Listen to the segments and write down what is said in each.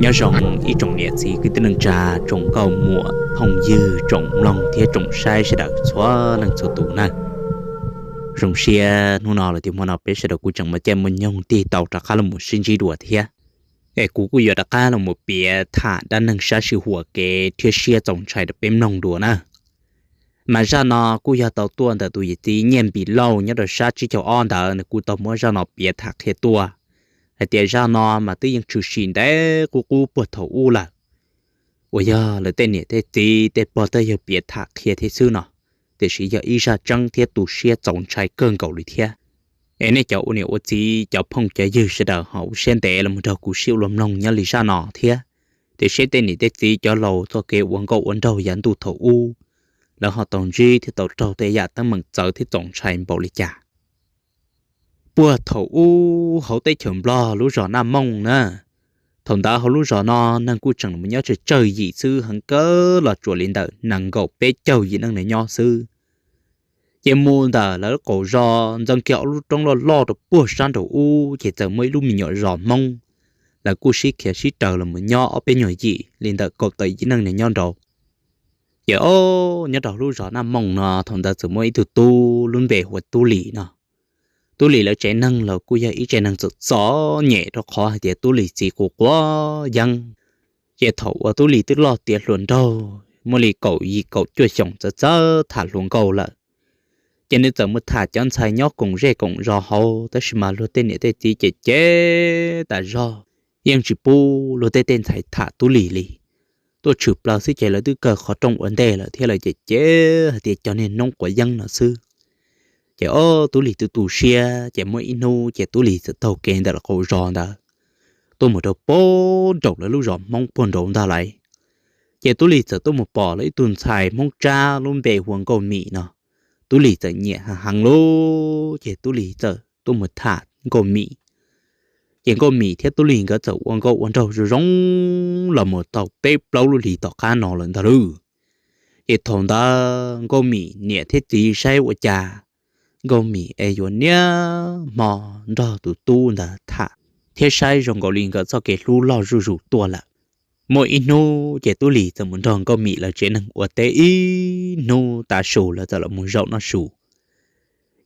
Nyob zoo ib tsoom niam txiv kwv tij neej tsa, tsoom nkauj muam phooj ywg, tsoom mloog thiab tsoom saib sawv daws txhua leej txhua tus na. Zoo siab hnub no los tias hmo no peb sawv daws kuj tseem muaj caij muaj nyoog tig tau rov qab los mus sib ntsib dua thiab. Es kuv kuj yuav rov qab los mus piav tham dab neeg sab sij huam kev thiab siab txaus ntshai rau peb mloog dua na. Mas zaj no kuj yog tau tuaj ntawm tus yawm txiv Nyiaj Npis Lauj nyob rau sab tsib caug ob ntawd, nws kuj tau muab zaj no piav tham qhia tuaj hais tias zaj no mas twb yeej tshwm sim ntev qub qub puag thaum ub lawm. Uas yog lawv tej niam tej txiv tej pog tej yawg piav tham qhia thiab xwb no, tiam sis yog ib zaj tseeb thiab tu siab txaus ntshai kawg nkaus li thiab. Es nej cov ua niam ua txiv cov phooj cov ywg sawv daws ho ua siab ntev los mus nrog kuv sib ua luag mloog nyob li zaj no thiab, tiam sis tej niam tej txiv cov laus txoj kev ua nkauj ua nraug yav ntuj thaum ub, lawv ho tau ntsib thiab tau raug tej yam teeb meem txawv thiab txaus ntshai npaum li cas. Puag thaum ub hauv teb chaws Nplog lub zos Naj Mooj na, thaum ntawd hauv lub zos no neeg kuj tseem mus nyob tsawg tsawg yim xwb, heev kawg los tsuas li ntawm nees nkaum peb caug yim neej nyob xwb. Ces mus ntawm lawv qaum zos ntxeev kiag ob lub roob loj loj rau puag sab nraum ub ces txawm muaj ib lub me nyuam zos Hmoob, lawv kuj sib khiav sib raws los mus nyob ob peb nyuag yim li ntawm kaum tawm yim neej nyob nraud. Ces o, nyob rau lub zos Naj Mooj no thaum ntawd txawm muaj ib tug tub lub npe hu ua Tub Lis no. Tub Lis lawv tsev neeg los kuj yog ib tsev neeg txom txom nyem rau qhov hais tias Tub Lis txiv quav quav yeeb. Ces thaum uas Tub Lis twb loj tiav hluas nraug muaj li kaum yim kaum cuaj xyoos txawv txawv tham hluas nkauj lawm, ces nws txawm mus tham cov ntxhais nyob koom zej koom zos hauv, tab sis mas luag tej niam tej txiv ces cem tas zog, yeej tsis pub luag tej tej ntxhais tham Tub Lis li. Tuaj tshwm plaws xwb ces lawv twb kaw qhov rooj ua ntej lawm thiab lawv ces cem hais tias cov niag noob quav yeeb no xwb. Ces o, Tub Lis twb tu siab ces muaj ib hnub ces Tub Lis txawm taug kev ntawm lawv qaum zos ntawd tuaj mus rau puag nraum lawv lub zos Hmoob puag nraud ntag lauj. Ces Tub Lis txawm tuaj mus pom lawv ib tug ntxhais Hmoob Tsab lub npe hu ua Nkauj Mim no. Tub Lis txawm nyiam heev heev lauj, ces Tub Lis txawm tuaj mus tham Nkauj Mim. Ces Nkauj Mim thiab Tub Lis nkawd txawm ua nkauj ua nraug zoo zoo los mus tau peb plaub lub hlis tom qab no lawm ntag lauj. Ces thaum ntawd Nkauj Mim niam thiab txiv saib ua cas Nkauj Mim es yuav niaj hmo nrog tus tub ntawd tham thiab saib zoo nkaus li nkawd txoj kev hlub loj zuj zus tuaj lawm. Muaj ib hnub ces Tub Lis txawm mus nrog Nkauj Mim lawv tsev neeg ua teb ib hnub tav su lawv txawm los mus zaum noj su.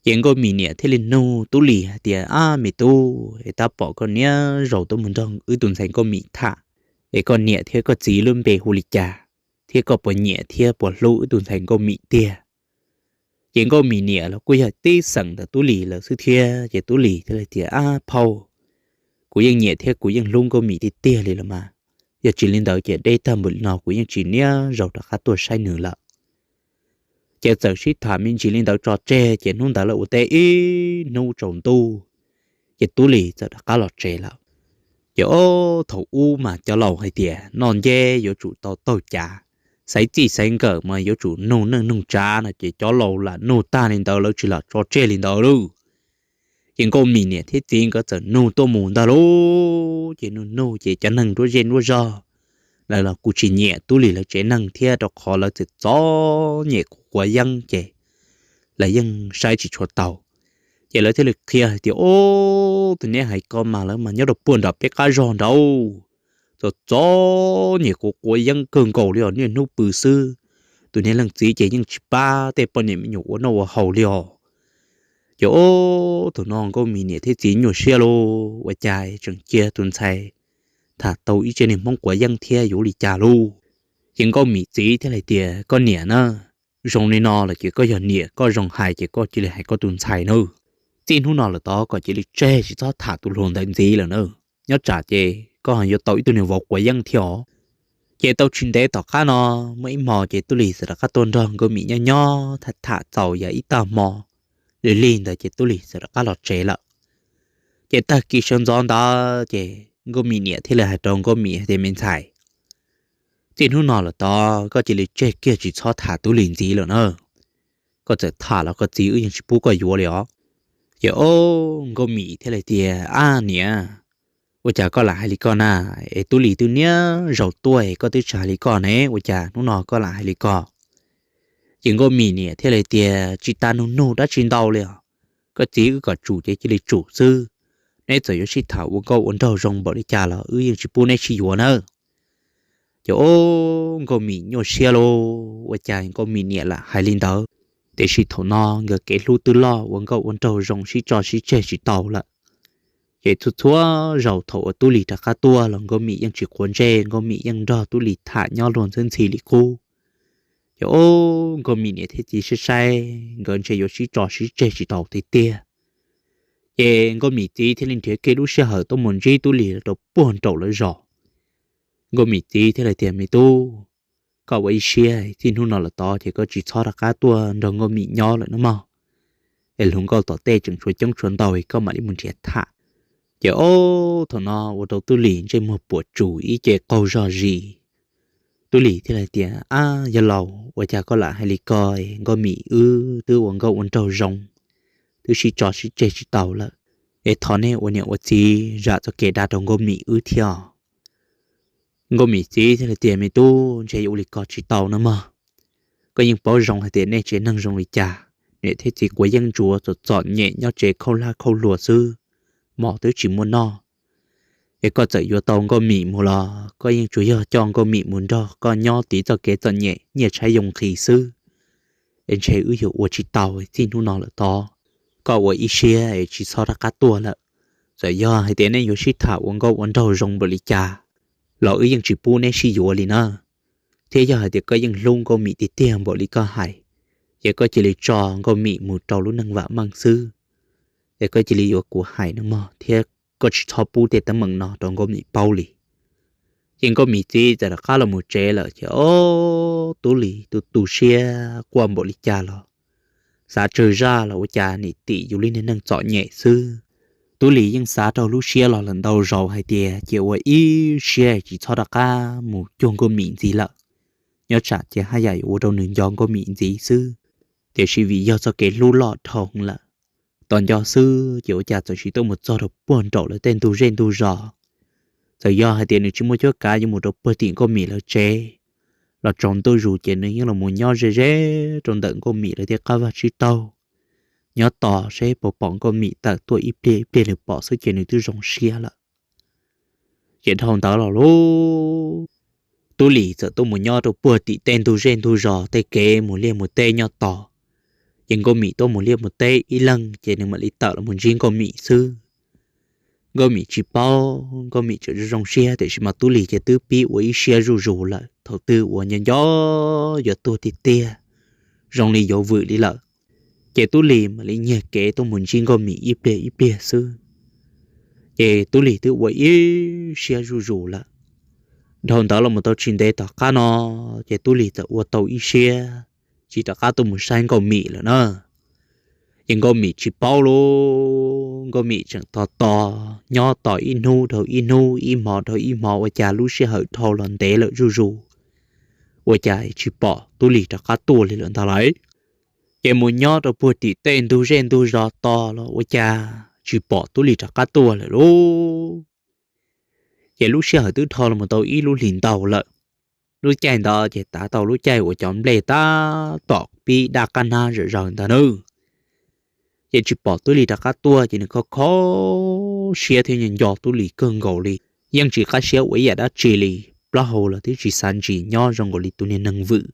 Ces Nkauj Mim niam thiaj li nug Tub Lis hais tias, Ab me tub, es tab pom koj niaj zaus tuaj mus nrog wb tus ntxhais Nkauj Mim tham, es koj niam thiab koj txiv lub npe hu li cas, thiab koj puas nyiam thiab puas hlub wb tus ntxhais Nkauj Mim tiag? Ces Nkauj Mim niam los kuj yog tib xeem ntawm Tub Lis lawm xwb thiab, ces Tub Lis thiaj li tias, Ab phauj, kuv yeej nyiam thiab kuv yeej hlub Nkauj Mim tiag tiag li los mas. Yog tsis li ntawd ces deb tag npaum li no kuv yeej tsis niaj zaus rov qab tuaj saib nws lawm. Ces txawm sib tham me ntsis li ntawd tso tseg, ces hnub ntawd lawv ua teb ib hnub tsaus ntuj, ces Tub Lis txawm rov qab los tsev lawm. Ces o, thaum ub mas cov laus hais tias noj nceb yuav tsum tau taug cav, xaiv txij xaiv nkawm mas yuav tsum nug neej nug tsav no, ces cov laus lam nug tag li ntawd lawv tsis lam tso tseg li ntawd lauj. Ces Nkauj Mim niam thiab txiv nkawd txawm nug tuaj mus ntag lauj. Ces nug nug ces cov neeg nruab zej nruab zog lawv los kuj tsis nyiam Tub Lis lawv tsev neeg thiab, rau qhov lawv txawm txom nyem quav quav yeeb ces lawv yeej saib tsis tshua taus. Ces lawv thiaj li qhia hais tias, Ob, tus niag hais ko mas lawv mas nyob rau puag nram peb qab zog nraud, txom txom nyem quav quav yeeb kawg nkaus li os, niaj hnub pw xwb. Tus niag leej txiv ces yeej tsis pab tej poj niam me nyuam ua noj ua haus li os. Ces ob, thaum no Nkauj Mim niam thiab txiv nyuaj siab lauj, ua cas tseem cia tus ntxhais tham tau ib tsev niag Hmoob quav yeeb thiab yuav ua li cas lauj? Ces Nkauj Mim txiv thiaj li tias, Koj niam na, zoo li no los ces koj yog niam koj zoo hais ces koj cia li hais koj tus ntxhais nawb. Txij hnub no lawm tod kom cia li tseg tsis txhob tham tus hluas ntawd ntxiv lawm na. Nyob tsam ces koj ho yuav tau ib tug niag vauv quav yeeb thiab os. Ces tau tsis ntev tom qab no, muaj ib hmo ces Tub Lis txawm rov qab tuaj nrog Nkauj Mim nyob nyob tham tham txaus yog ib tag hmo, lig lig ntawd ces Tub Lis txawm rov qab los tsev lawm. Ces tag kis sawv ntxov ntawd ces Nkauj Mim niam thiaj li hais rau Nkauj Mim hais tias, Me ntxhais, txij hnub no lawm tod koj cia li tseg kiag tsis txhob tham Tub Lis ntxiv lawm na. Koj txawm tham los koj txiv wb yeej tsis pub koj yuav li os. Ces ob, Nkauj Mim thiaj li tias, Ab niam, ua cas koj lam hais li koj na? Es Tub Lis twb niaj zaus tuaj es koj twb tsis hais li koj ne, ua cas hnub no koj lam hais li koj? Ces Nkauj Mim niam thiaj li tias, Tsis tas nug nug dab tsi ntau li os, koj txiv wb kom tsum ces cia li tsum xwb. Neb txawm yuav sib tham ua nkauj ua nraug zoo npaum li cas los wb yeej tsis pub neb sib yuav nawb. Ces o, Nkauj Mim nyuaj siab lauj, ua cas Nkauj Mim niam lam hais li ntawd. Tiam sis thaum no nkawd kev hlub twb loj, ua nkauj ua nraug zoo sib tso sib tseg tsis tau lawm. Ces txhua txhua zaus thaum uas Tub Lis rov qab tuaj los Nkauj Mim yeej tsis quav ntsej, Nkauj Mim yeej nrog Tub Lis tham nyob luag ntxhi ntxhi li qub. Ces o, Nkauj Mim niam thiab txiv saib saib nkawd ntshe yuav sib tso sib tseg tsis tau tiag tiag. Ces Nkauj Mim txiv thiaj li nrhiav kiag lub sij hawm tuaj mus ntsib Tub Lis rau puag nraum lawv zos. Nkauj Mim txiv thiaj li tias, Me tub, koj ua ib siab, txij hnub no lawm tod ces koj tsis txhob rov qab tuaj nrog Nkauj Mim nyob lawm nawb mog. Es hluas nkauj tom tej tseem tshuav coob tshuav ntau, koj mam li mus nrhiav tham. Ces o, thaum no ua rau Tub Lis ntsej muag puas tsuas ib ce qaug zog zis. Tub Lis thiaj li tias, Ab yawg laus, ua cas koj lam hais li ko? Nkauj Mim wb twb ua nkauj ua nraug zoo, twb sib tso sib tseg tsis tau lawm, es thov nej ua niam ua txiv zam txoj kev dag rau Nkauj Mim wb thiab. Nkauj Mim txiv thiaj li tias, Me tub, ntshe yuav ua li ko tsis tau nawb mog. Koj yeej paub zoo hais tias nej tsev neeg zoo li cas, niam thiab txiv quav yeeb ntsuav txom txom nyem nyob tsev khaub hlab khaub hlua xwb, mov twb tsis muaj noj. Es koj txawm yuav tau Nkauj Mim mus los koj yeej tsuas yog coj Nkauj Mim mus nrog koj nyob tiv txoj kev txom nyem nyiaj tshaib yoo nqhis xwb. Es ntshe wb yuav ua tsis tau, txij hnub no lawm tod koj ua ib siab es tsis txhob rov qab tuaj lawm. Txawm yog hais tias nej yuav sib tham ua nkauj ua nraug zoo npaum li cas los wb yeej tsis pub neb sib yuav li na. Thiab yog hais tias koj yeej hlub Nkauj Mim tiag tiag npaum li koj hais, ces koj cia li tso Nkauj Mim mus rau lub neej vam meej xwb, es koj cia li yuav kuv hais no mog, thiab koj tsis txhob pub tej teeb meem no rau Nkauj Mim paub li. Ces Nkauj Mim txiv txawm rov qab los mus tsev lawm ces o, Tub Lis tu tu siab quaj npaum li cas los, xav tsawg zaj los ua cas nim tim yus li niag neeg txom nyem xwb. Tub Lis yeej xav rau lub siab los lawm ntau zaus hais tias cia ua ib siab tsis txhob rov qab mus cuag Nkauj Mim ntxiv lawm, nyob tsam ces haj yam yuav ua rau nws nco Nkauj Mim ntxiv xwb. Tiam sis vim yog txoj kev hlub loj dhau lawm, tos nco xwb ces ua cas txawm sis tuaj mus txog rau puag nraum lawv tej ntug zej ntug zos. Txawm yog hais tias nws tsis muaj cuab kav yuav mus rau puag tim Nkauj Mim lawv tsev, los tsaus ntuj zus ces nws yeej los mus nyob ze ze rau ntawm Nkauj Mim lawv tej qab vaj tsib taug, nyob tos seb puas pom Nkauj Mim tawm tuaj ib pliag ib pliag nws pom xwb ces nws twb zoo siab lawm. Ces dhau ntawd los lauj, Tub Lis txawm tuaj mus nyob rau puag tim tej ntug zej ntug zos tej kev mus liaj mus teb nyob tos. Ces Nkauj Mim tuaj mus liaj mus teb ib leeg ces nws mam li tawm los mus ntsib Nkauj Mim xwb. Nkauj Mim tsis paub, Nkauj Mim tseem zoo zoo siab tiam sis mas Tub Lis ces twb pib ua ib siab zuj zus lawm, thaum twg uas nco nco yuav tuag tiag tiag, zoo li yuav vwm li lawm. Ces Tub Lis mam li nyiag kev tuaj mus ntsib Nkauj Mim ib pliag ib pliag xwb. Ces Tub Lis twb ua ib siab zuj zus lawm. Dhau ntawd los mus tau tsis ntev tom qab no, ces Tub Lis txawm ua tau ib siab tsis rov qab tuaj mus saib Nkauj Mim lawm na. Ces Nkauj Mim tsis paub lauj, Nkauj Mim tseem tos tos nyob tos ib hnub dhau ib hnub, ib hmo dhau ib hmo, ua cas lub sij hawm dhau los ntev lawm zuj zus, ua cas tsis pom Tub Lis rov qab tuaj li lawm ntag lauj. Ces mus nyob rau puag tim tej ntug zej ntug zos tos los ua cas tsis pom Tub Lis rov qab tuaj lawm lauj. Ces lub sij hawm twb dhau los mus tau ib lub hlis ntau lawm. Lub caij ntawd ces tav tau lub caij uas cov nplej tab tom pib daj qab hnab zom zaws ntag nawb. Ces tsis pom Tub Lis rov qab tuaj ces nws kho kho siab thiab nco nco Tub Lis kawg nkaus li, yeej tsis qab siab ua ib yam dab tsi li, plaub hau los twb tsis xav ntsis, nyob zoo nkaus li tus niag neeg vwm.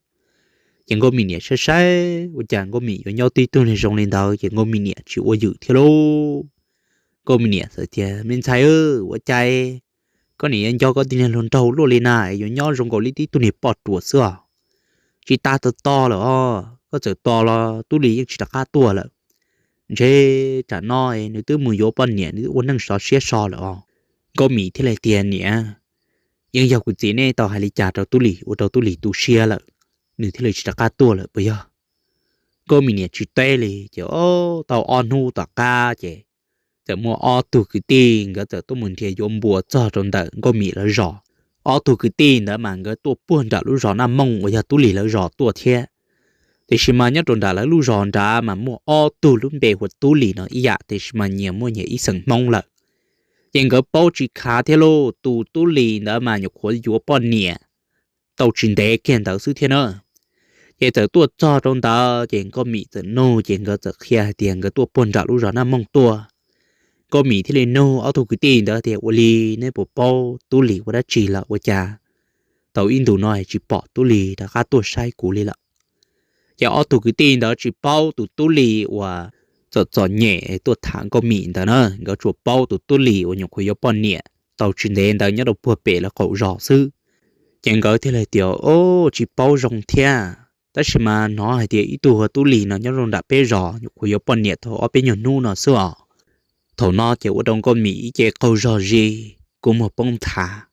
Ces Nkauj Mim niam saib saib ua cas Nkauj Mim yuav nyob tib tug niag zoo li ntawd ces Nkauj Mim niam tsis ua ywm thiab lauj. Nkauj Mim niam txawm tias, Me ntxhais, ua cas koj niam yuav nco koj tib niag hluas nraug luaj li na, yuav nyob zoo nkaus li tib tug niag poj ruam xwb os. Tsis tas tos tos lawm os, koj txawm tos los Tub Lis yeej tsis rov qab tuaj lawm. Ntshe tsam no nws twb mus yuav poj niam, nws twb ua neej sov siab so lawm os. Nkauj Mim thiaj li tias, Niam, yeej yog kuv txiv nej tau hais li cas rau Tub Lis ua rau Tub Lis tu siab lawm, nws thiaj li tsis rov qab tuaj lawm puas yog? Nkauj Mim niam tsis teb li ces tau ob hnub tom qab ces txawm muaj ob tug kwv tij nkawd txawm tuaj mus nrhiav yuav npua txog rau ntawm Nkauj Mim lawv zos. Ob tug kwv tij ntawd mas nkawd tuaj puag nram lub zos Naj Mooj uas yog Tub Lis lawv zos tuaj thiab. Tiam sis mas nyob rau nram lawv lub zos nrad mas muaj ob tug lub npe hu ua Tub Lis no ib yam, tiam sis mas nyias muaj nyias ib xeem Hmoob lawm. Ces nkawd paub tsis khav thiab lauj, tus Tub Lis ntawd mas nyuam qhuav yuav poj niam tau tsis ntev kiag ntawd xwb thiab na. Ces txawm tuaj txog rau ntawd ces Nkauj Mim txawm nug, ces nkawd txawm qhia hais tias nkawd tuaj puag nram lub zos Naj Mooj tuaj. Nkauj Mim thiaj li nug ob tug kwv tij ntawd tias, ua li neb puas paub Tub Lis ua dab tsi lawm, ua cas tau ib ntus no tsis pom Tub Lis rov qab tuaj saib kuv li lawm? Ces ob tug kwv tij ntawd tsis paub tus Tub Lis uas txom txom nyem tuaj tham Nkauj Mim ntawd na, nkawd tsuas paub tus Tub Lis uas nyuam qhuav yuav poj niam tau tsis ntev ntawd nyob rau puag pem lawv qaum zos xwb. Ces nkawd thiaj li tias, o, tsis paub zoo thiab, tab sis mas hnov hais tias ib tug hu ua Tub Lis no nyob rau nram peb zos, nyuam qhuav yuav poj niam tau ob peb nyuag hnub no xwb os. Thaum no ces ua rau Nkauj Mim ib ce qaug zog zis, kua muag poob nthav,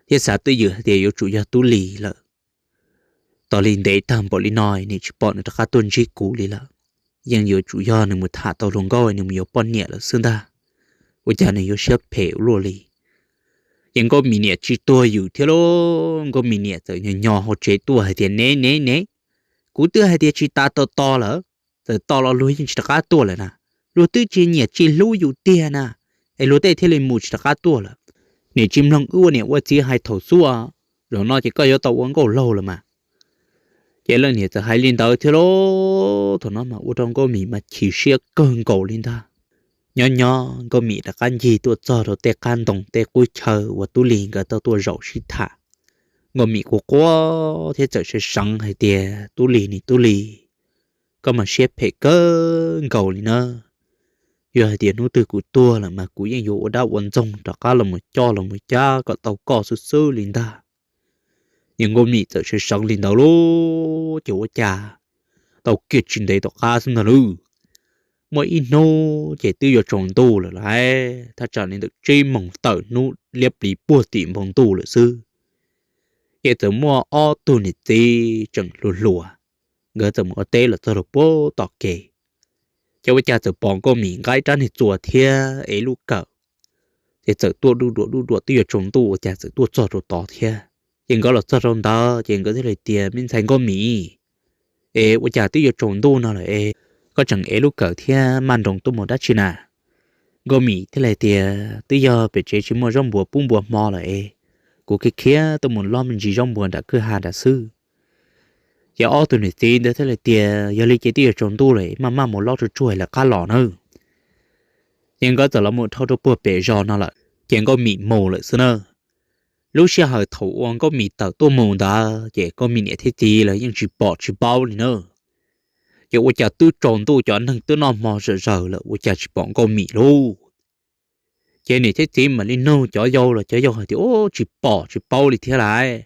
thiab xav twj ywm hais tias yuav tsum yog Tub Lis lawm. Tos li ntev tag npaum li no, nws tsis pom nws rov qab tuaj ntsib kuv li lawm. Yeej yuav tsum yog nws mus tham tau hluas nkauj, nws mus yuav poj niam lawm xwb ntag. Ua cas nws yuav siab phem ua luaj li? Ces Nkauj Mim niam tsis tuag yws thiab lauj, Nkauj Mim niam txawm nyo nyo hauv tsev tuaj hais tias, ne ne ne, kuv twb hais tias tsis tas tos tos lawm, txawm tos los luag yeej tsis rov qab tuaj lawm na. Luag twb tsis nyiam tsis hlub yus tiag na, es luag tej thiaj li mus tsis rov qab tuaj lawm. Niam tsis mloog wb ua niam ua txiv hais thaum xub, zaum no ces koj yuav tau ua nkauj laug lawm mas. Ces leej niam txawm hais li ntawd thiab lauj. Thaum no mas ua rau Nkauj Mim mas chim siab kawg nkaus li ntag. Nyob nyob Nkauj Mim rov qab ncig tuaj txog rau tej qab ntoo tej qub chaw uas Tub Lis nkawd tau tuaj zaum sib tham. Nkauj Mim kuj quaj thiab txawm sawv seev hais tias, Tub Lis, niam Tub Lis, koj mas siab phem kawg nkaus li na. Yog hais tias hnub twg kuv tuag lawm mas kuv yeej yuav ua dab ua ntxoog rov qab los mus coj los mus cab kom tau koj xwb xwb li ntag. Yog Nkauj Mim txawm sawv seev li ntawd lauj, ces ua cas tau kiag tsis ntev tom qab xwb ntag lauj, muaj ib hnub ces twb yuav tsaus ntuj lawm lauj, thaj tsam li ntawm tsib moos tawm hnub liab pliv puag tim npoo ntuj lawm xwb. Ces txawm muaj ob tug niam txiv tseem hluas hluas, nkawd txawm mus ua teb los txog rau puag tom kev. Ces ua cas txawm pom Nkauj Mim nqa ib rab niag txuas thiab ev lub kawm, ces txawm tuaj duj duam duj duam twb yuav tsaus ntuj ua cas txawm tuaj txog rau tod thiab. Ces nkawd los txog rau ntawd ces nkawd thiaj li tias, me ntxhais Nkauj Mim, es ua cas twb yuav tsaus ntuj no lawm es koj tseem ev lub kawm thiab maj nroos tuaj mus dab tsi na? Nkauj Mim thiaj li tias, twb yog pem tsev tsis muaj zaub npuas pub npua hmo lawm es kuv khiav khiav tuaj mus loj me ntsis zaub npuas nram kwj ha nram xwb. Ces ob tug niam txiv ntawd thiaj li tias, yog li ces twb yuav tsaus ntuj lawm, maj maj mus loj tsuag tsuag lawv qab los nawb. Ces nkawd txawm los mus dhau rau puag pem zos no lawm ces Nkauj Mim mus lawm xwb na. Lub sij hawm thaum uas Nkauj Mim tawm tuaj mus ntawd ces Nkauj Mim niam thiab txiv lawv yeej tsis pom tsis paub li na. Ces ua cas twb tsaus ntuj cov neeg twb noj hmo zom zaws lawm ua cas tsis pom Nkauj Mim lauj. Ces niam thiab txiv mam li nug cov yau los cov yau hais tias, ub, tsis pom tsis paub li thiab lauj.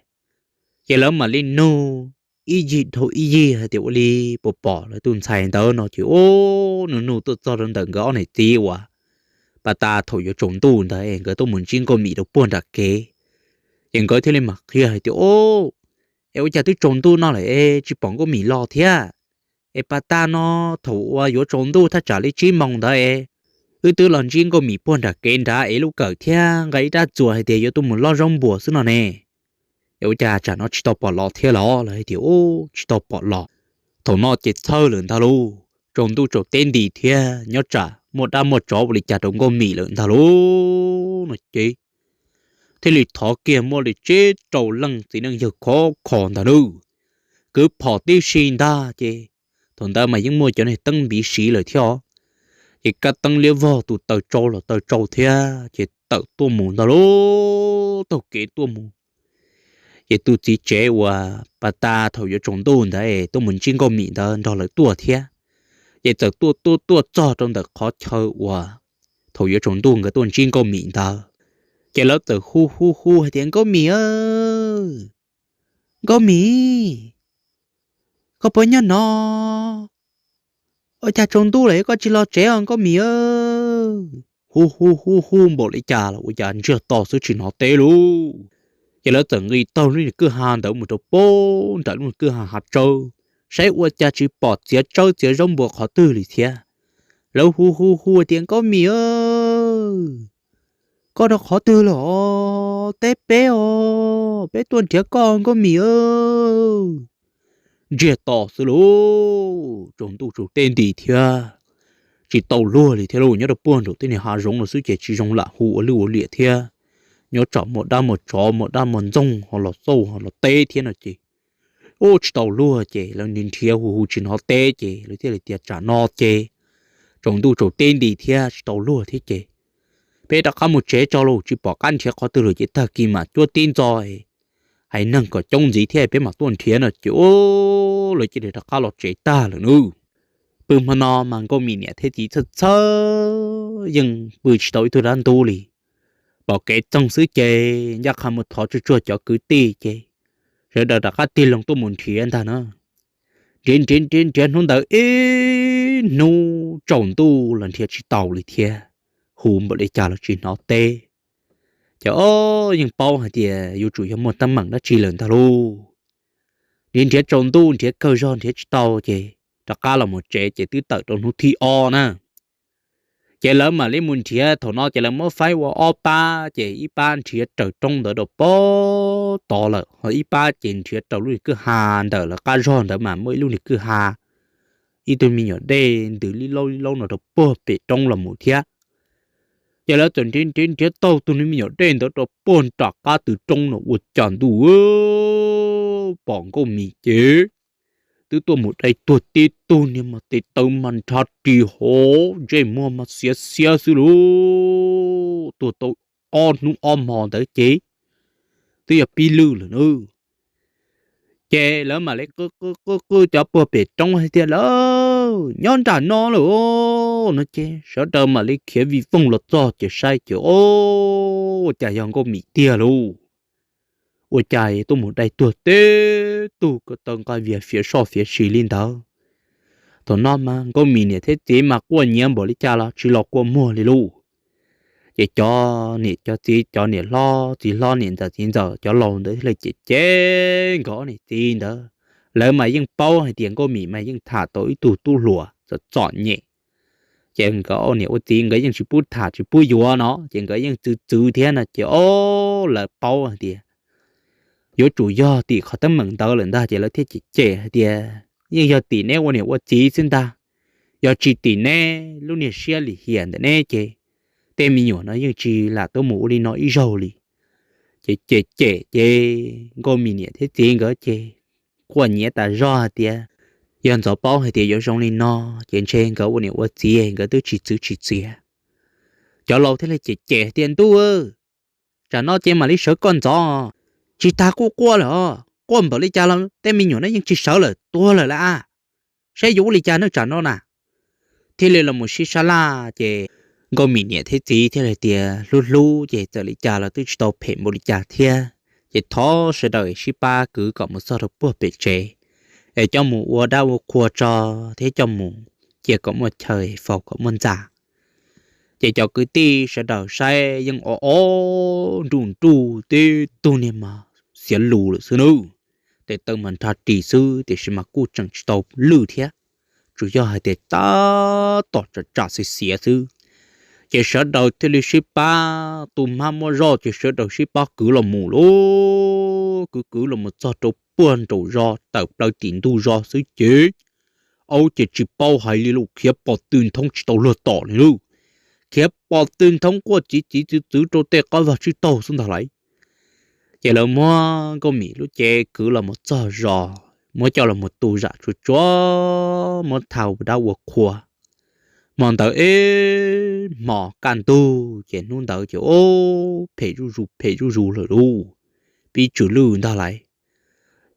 Ces lawv mam li nug ib yig dhau ib yig hais tias, ua li puas pom lawv tus ntxhais ntawd no ces, ub, nug nug tuaj txog rau ntawm nkawd ob niam txiv uas pas tas thaum yuav tsaus ntuj ntawd es nkawd tuaj mus ntsib Nkauj Mim rau puag nram kev. Ces nkawd thiaj li mam qhia hais tias, ub, es ua cas twb tsaus ntuj no lawm es tsis pom Nkauj Mim los thiab? Es pas tas no thaum uas yuav tsaus ntuj thaj tsam li tsib moos ntawd es wb twb los ntsib Nkauj Mim puag nram kev nrad ev lub kawm thiab nqa ib rab txuas hais tias yuav tuaj mus loj zaub npuas xwb no ne. Es ua cas tsam no tsis tau pom los thiab los? Lawv hais tias, ub, tsis tau pom los. Thaum no ces txhawj lawm ntag lauj, tsaus ntuj tsaus teb nti thiab nyob tsam muaj dab muaj tsov ua li cas rau Nkauj Mim lawm ntag lauj no ces thiaj li thov kiag muaj li tsib rau leej txiv neej yawg khov kho ntag nawb, kwv phom tib si ntag ces thaum ntawd mas yeej muaj cov niag teeb npiv siv lawm thiab os. Ces kab teeb liab vog tus taw tsau los taw tsau thiab ces tawm tuaj mus ntag lauj, taug kev tuaj mus. Ces tus txiv tsev uas pas tas thaum yuav tsaus ntuj ntawd es tuaj mus ntsib Nkauj Mim ntawd nrog lawv tuaj thiab. Ces txawm tuaj tuaj tuaj txog rau ntawm qhov chaw uas thaum yuav tsaus ntuj nkawd tuaj ntsib Nkauj Mim ntawd. Ces lawv txawm hu hu hu hais tias, Nkauj Mim, Nkauj Mim, koj puas nyob no? Ua cas tsaus ntuj lawm koj tsis los tsev os Nkauj Mim? Hu hu hu hu npaum li cas los ua cas ntsiag to xwb tsis hnov teb lauj. Ces lawv txawm nqis taug lub kwj ha ntawd mus rau puag nram lub kwj ha hav tsawb, saib ua cas tsis pom txiav tsawb txiav zaub npua qhov twg li thiab. Lawv hu hu hu tias, Nkauj Mim, koj rau qhov twg lawm os? Teb peb os, peb tuaj nrhiav koj Nkauj Mim. Ntsiag to xwb lauj, tsaus ntuj tsaus teb nti thiab, tsis tau luag li thiab lauj. Nyob rau puag nraum tej niag hav zoov los xwb ces tsis zoo lam hu ua lwj ua liam thiab. Nyob tsam muaj dab muaj tsov muaj dab muaj ntxoog ho los xauj ho los teb thiab no ces ub tsis tau luag ces lawv nrhiav nrhiav hu hu tsis hnov teb ces lawv thiaj li tias tsam no ces tsaus ntuj tsaus teb nti thiab tsis tau luag thiab ces peb rov qab mus tsev tso los tsis pom qab nrhiav qhov twg lawm ces tag kis mam cuab tib ntxo hais neeg kom coob ntxiv thiab peb mam tuaj nrhiav no ces lawv cia li rov qab los tsev tag lawm nawb. Pw hmo no mas Nkauj Mim niam thiab txiv txhawj txhawj yeej pw tsis tau ib tug dab ntub li. Pom kev txoog xwb ces ncaj qha mus thov tsuag tsuag cov kwv tij ces sawv daws rov qab tig loo tuaj mus nrhiav ntag na. Nrhiav nrhiav nrhiav nrhiav hnub ntawd ib hnub tsaus ntuj los nrhiav tsis tau li thiab, hu npaum li cas los tsis hnov teb. Ces ob yeej paub hais tias yuav tsum yog muaj teeb meem dab tsi lawm ntag lauj. Nrhiav nrhiav tsaus ntuj nrhiav kawg zog nrhiav tsis tau ces rov qab los mus tsev ces twb tawm rau hnub thib ob na. Ces lawv mam li mus nrhiav, thaum no ces lawv muab faib ua ob pab ces ib pab nrhiav raws roob ntawd rau pem tod lawm ho ib pab ces nrhiav raws lub niag kwj ha ntawm lawv qab zog ntawd mas muaj ib lub niag kwj ha, ib tug me nyuam dej ntws li laub li laub no rau puag pem roob los mus thiab. Ces lawv txawm nrhiav nrhiav nrhiav tau tus niag me nyuam dej ntawd rau puag nram qab tw roob no ua cas ntuj pom Nkauj Mim ces twb tuaj mus dai tuag tib tug niag mas tes taw mas nrhav ris hauv ntsej muag mas xiav xiav xwb lauj. Tuag tau ob hnub ob hmo ntawd ces twb yog pib lwj lawm na. Ces lawv mam li qw qw qw cov puag pem roob hais tias lawv nyob nram no lawm no ces sawv daws mam li khiav vij voog los txog ces saib ces ua cas yog Nkauj Mim tiag lauj. Ua cas tuaj mus dai tuag tib tug ko taw nqa vias fiav soj fiav si li ntawd. Thaum no mas Nkauj Mim niam thiab txiv mas quaj nyiav npaum li cas los tsis los kua muag li lauj. Ces cov niam cov txiv, cov niam hlob txiv hlob, niam ntxawm txiv ntxawm, cov laus ntawd thiaj li cem cem nkawd ob niam txiv ntawd. Lawv mas yeej paub hais tias Nkauj Mim mas yeej tham tau ib tug tub hluas txom txom nyem. Ces nkawd ua niam ua txiv nkawd yeej tsis pub tham tsis pub yuav no ces nkawd yeej txwv txwv thiab no ces o, lawv paub hais tias yuav tsum yog tim qhov teeb meem ntawd lawm ntag ces lawv thiaj cem cem hais tias yeej yog tim neb ua niam ua txiv xwb ntag. Yog tsis tim neb lub niag siab lim hiam ntawm neb ces tej me nyuam no yeej tsis lam tuaj mus ua li no ib zaug li. Ces cem cem ces Nkauj Mim niam thiab txiv nkawd ces quaj nyiav tas zog hais tias yog ntxov paub hais tias yuav zoo li no ces ntshe nkawd ua niam ua txiv nkawd twb tsis txwv tsis txiav. Cov laus thiaj li cem cem hais tias ntuj, tsam no ces mam li sawv koj ntxov, tsis tas quaj quaj lawm os, quaj npaum li cas los tej me nyuam no yeej tsis sawv lawm, tuag lawm lauj. Saib yuav ua li cas no tsam no na. Thiaj li los mus sib sab laj ces Nkauj Mim niam thiab txiv thiaj li tias hlub hlub ces txawm li cas los twb tsis tau phem npaum li cas thiab ces thov sawv daws sib pab kwv kom mus txog rau puag pem tsev es coj mus ua dab ua qhua tso thiab coj mus cia kom muaj chaw faus kom muaj ntxa. Ces cov kwv tij sawv daws saib yeej o o nruj nruj tib tug niag mas xiav lus lawm xwb nawb. Tes taw mas nrhav ris xwb tiam sis mas kuj tseem tsis tau lwj thiab, tsuas yog hais tias tab tom tsam tsam xiav xiav xwb. Ces sawv daws thiaj li sib pab, tus hmab muab zoj ces sawv daws sib pab kwv los mus lauj, kwv kwv los mus txog rau puag nraum zos tawm plaws tim ntug zos xwb ces aub ces tsis paub hais li lauj, khiav pos tw nthoob tsis tau luag tom li lauj. Khiav pos tw nthoob quaj txiv txiv txwv txwv rau tej qab vag tsib taug xwb ntag lauj. Ces lawv muab Nkauj Mim lub cev kwv los mus txog zos, muab coj los mus tu zam tsuag tsuag, muab thau dab ua qhua. Hmo ntawd ib hmos kaj ntug ces hnub ntawd ces o, phem zuj zus phem zuj zus lawm lauj, pib tsw lwj ntag lauj.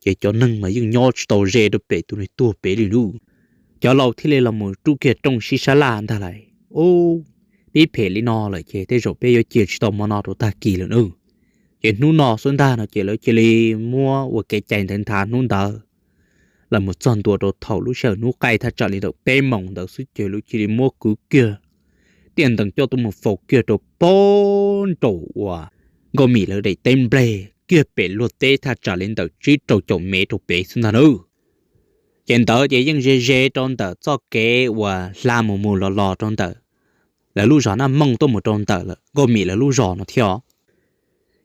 Ces cov neeg mas yeej nyob tsis tau ze rau pem tus neeg tuag pem li lauj. Cov laus thiaj li los mus ruj kiag rooj sib sab laj ntag lauj, ub, pib phem li no lawm ces tej zaum peb yuav cia tsis tau hmo no rau tag kis lawm nawb. Ces hnub no xwb ntag no ces lawv cia li muab ua kev cai ntawd nthav hnub ntawd los mus txog ntua rau thaum lub sij hawm hnub qaij thaj tsam li ntawm peb moos ntawd xwb ces lawv cia li muab kwv kiag tiaj ntees coj tuaj mus faus kiag rau puag nraum uas Nkauj Mim lawv daim teb nplej kiag pem luag teb thaj tsam li ntawm tsib rau caum mev rau pem xwb ntag nawb. Ces ntawd ces yeej ze ze rau ntawm txoj kev uas hla mus mus los los rau ntawm lawv lub zos Naj Mooj tuaj mus rau ntawm lawm Nkauj Mim lawv lub zos no thiab.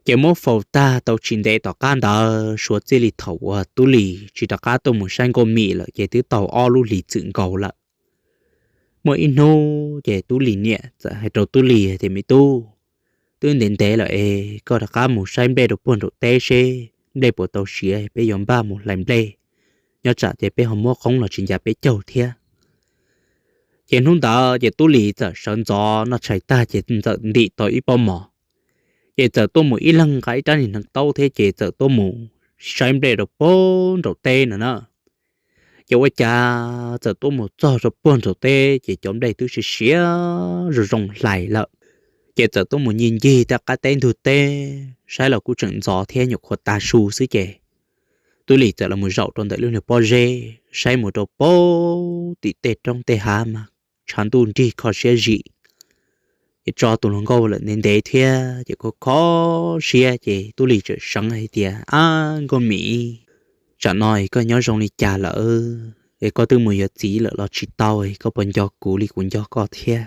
Ces muab faus tag tau tsis ntev tom qab ntawd suav txij li thaum uas Tub Lis tsis rov qab tuaj mus saib Nkauj Mim lawm ces twb tau ob lub hlis txwm nkaus lawm. Muaj ib hnub ces Tub Lis niam txawm hais rau Tub Lis tias, Me tub, twb ntev ntev lawm es koj rov qab mus saib nplej rau puag nraum teb seb nplej puas tau siav, peb yuav npaj mus hlais nplej. nyob tsam ces peb ho muab qoob los tsis ncav peb caug thiab. Ces hnub ntawd ces Tub Lis txawm sawv ntxov noj tshais tag ces txawm ntim tau ib pob mov, ces txawm tuaj mus ib leeg nqa ib rab niag hneev taub thiab ces txawm tuaj mus saib nplej rau puag nraum teb no na. Ces ua cas txawm tuaj mus txog rau puag nraum teb ces cov nplej twb siav siav zoo zoo hlais lawm. Ces txawm tuaj mus ncig ncig tej qab teb ntug teb, saib los kuj tseem ntxov thiab nyuam qhuav tav su xwb ces Tub Lis txawm los mus zaum rau ntawm lub niag pob zeb saib mus rau puag tim tej roob tej hav mas tshav ntuj nrig kho siab zim. Ces tso tus hluas nkauj lawm ntev ntev thiab ces kho kho siab ces Tub Lis txawm seev hais tias, Ab Nkauj Mim, tsam no koj nyob zoo li cas lawm? Es koj twb mus yuav txiv lawm los tsis tau, koj puas nco kuv li kuv nco koj thiab?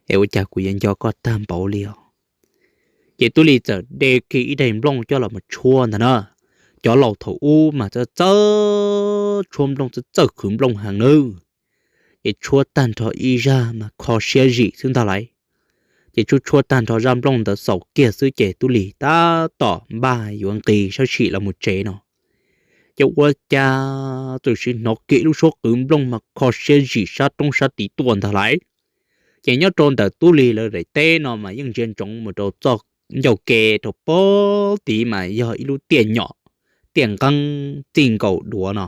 Es ua cas kuv yuav nco koj tag npaum li os? Ces Tub Lis txawm de kiag ib daim nplooj coj los mus tshuab ntag na. Cov laus thaum ub mas txawj txawj tshuab nplooj, txawj txawj qhwv nplooj heev nawb. Ces tshuab tag nrho ib zaj mas kho siab zim xwb ntag lauj. Ces tshuab tshuab tag nrho zaj nplooj ntawd xaus kiag xwb ces Tub Lis tab tom npaj yuav nqis sab sim los mus tsev no, ces ua cas txawm sim hnov kiag ib lub suab qhwv nplooj mas kho siab zim sab roob sab tid tuaj ntag lauj. Ces nyob rau ntawm Tub Lis lawv daim teb no mas yeej ntsia ntsoov mus rau txoj ncauj ke rau puag tid mas yog ib lub tiaj nyom, tiaj nqeeb txij nkaus duav no.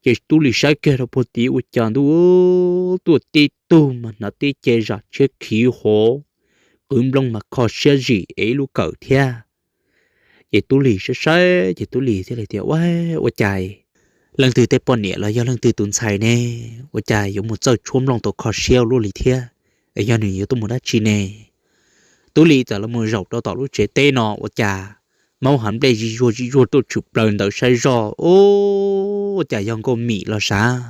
Ces Tub Lis saib kiag rau puag tid ua cas ntuj, tuaj tib tug mas hnav tib ce zam tshiab khiv hov, qhwv nplooj mas kho siab zim es ib lub kawm thiab. Ces Tub Lis saib saib ces Tub Lis thiaj li tias, Ua, ua cas leej twg tej poj niam los yog leej twg tus ntxhais ne, ua cas yuav mus txawj tshuab nplooj tau kho siab ua luaj li thiab? Es yog nws yuav tuaj mus dab tsi ne? Tub Lis txawm los mus zaum rau tom lub tsev teb no ua cas maub hav nplej zig zuag zig zuag tuaj tshwm plaws ntawd saib zoj, ua cas yog Nkauj Mim los sav.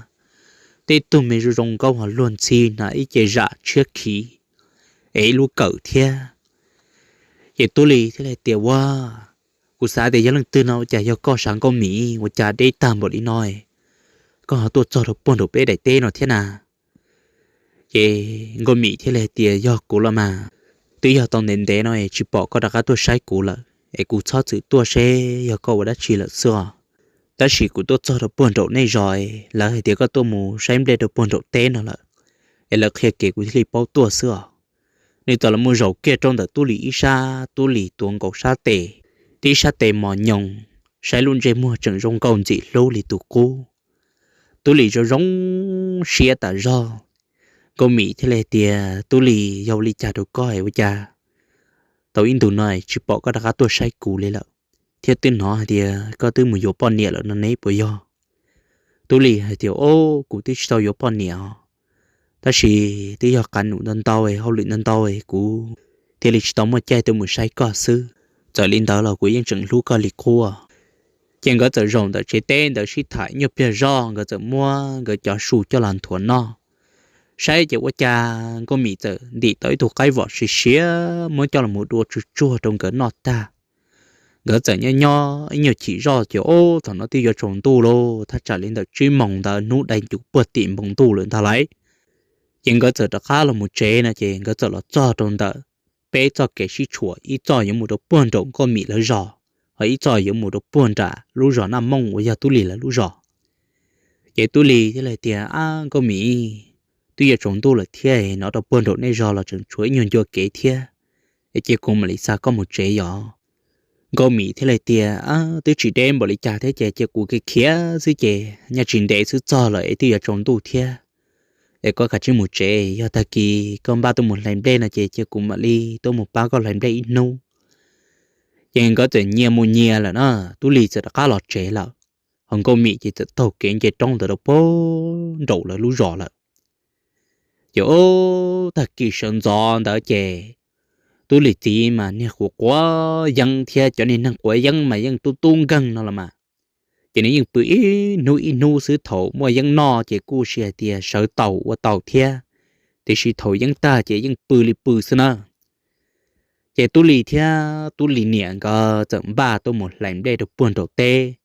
Tib tug me zoo zoo nkauj ho luag ntxhi hnav ib ce zam tshiab khiv es ib lub kawm thiab. Ces Tub Lis thiaj li tias, Ua, kuv xav tias yog leej twg no ua cas yog koj sav Nkauj Mim, ua cas deb tag npaum li no koj ho tuaj txog rau puag nraum peb daim teb no thiab na? Ces Nkauj Mim thiaj li hais tias, Yog kuv los mas, twb yog tau ntev ntev no es tsis pom koj rov qab tuaj saib kuv lawm es kuv txhob txwm tuaj seb yog koj ua dab tsi lawm xwb os. Tab sis kuv tuaj txog rau puag nraum nej zos, lawv hais tias koj tuaj mus saib nplej rau puag nraum teb no lawm, es lawv qhia kev kuv thiaj li paub tuaj xwb os. Nws txawm los mus zaum kiag rau ntawm Tub Lis ib sab, Tub Lis tuav nkaus sab tes, tib sab tes mos nyoos, saib lub ntsej muag tseem zoo nkauj ntxim hlub li tus qub. Tub Lis zoo zoo siab tas zog. Nkauj Mim thiaj li tias, Tub Lis, yog ua li cas rau koj es ua cas tau ib ntus no tsis pom koj rov qab tuaj saib kuv li lawm, thiab twb hnov hais tias koj twb mus yuav poj niam lawm no ne puas yog? Tub Lis hais tias, Au, kuv twb tsis tau yuav poj niam os, tab sis twb yog qab num ntau ntau, hauj lwm ntau ntau, kuv thiaj li tsis tau muaj caij tuaj mus saib koj xwb. Txawm li ntawd los kuv yeej tseem hlub koj li qub. Ces nkawd txawm zaum ntawm tsev teb ntawd sib tham nyuag pliag zog, nkawd txawm muab nkawd cov su coj los nthuav noj. Saib ces ua cas Nkauj Mim txawm ntim tau ib tug qaib vom siav siav muab coj los dua tsuag tsuag rau nkawd noj tag. Nkawd txawm nyob nyob ib nyuag chim zoj ces, Au, thaum no twb yuav tsaus ntuj lauj, thaj tsam li ntawm tsib moos ntawd hnub dai ncuv puag tim npoo ntuj lawm ntag lauj. Ces nkawd txawm rov qab los mus tsev no ces nkawd txawm los txog rau ntawm peb txoj kev sib tshuam, ib txoj yuav mus rau puag nraum Nkauj Mim lawv zos, ho ib txoj yuav mus rau puag nram lub zos Naj Mooj uas yog Tub Lis lawv lub zos. Ces Tub Lis thiaj li tias, Ab Nkauj Mim, twb yuav tsaus ntuj lawm thiab, nov rau puag nraum nej zos los tseem tshuav ib nyuag ncua kev thiab, es cia kuv mam li xa koj mus tsev yom. Nkauj Mim thiaj li tias, Twb tsis deb npaum li cas thiab ces cia kuv khiav khiav xwb ces nyaj tsis ntev xwb txog lawm es twb yuav tsaus ntuj thiab. Es koj kav tsij mus tsev, yog tag kis koj npaj tuaj mus hlais nplej no ces cia kuv mam li tuaj mus pab koj hlais nplej ib hnub. Ces nkawd txawm nyias mus nyias lawm na, Tub Lis txawm rov qab los tsev lawm, ho Nkauj Mim ces txawm taug kev nce roob ntawd rau puag nraum lawv lub zos lawm. Ces ub, tag kis sawv ntxov ntawd ces Tub Lis txiv mas niag quav quav yeeb thiab cov niag neeg quav yeeb mas yeej tub tub nkeeg no los mas, ces nws yeej pw ib hnub ib hnub xwb, thaum muaj yeeb noj ces kuj sis hais tias sawv taus ua taus thiab, tiam sis thaum yeeb tag ces yeej pw li pw xwb na. Ces Tub Lis thiab Tub Lis niam nkawd txawm npaj tuaj mus hlais nplej rau puag nraum teb,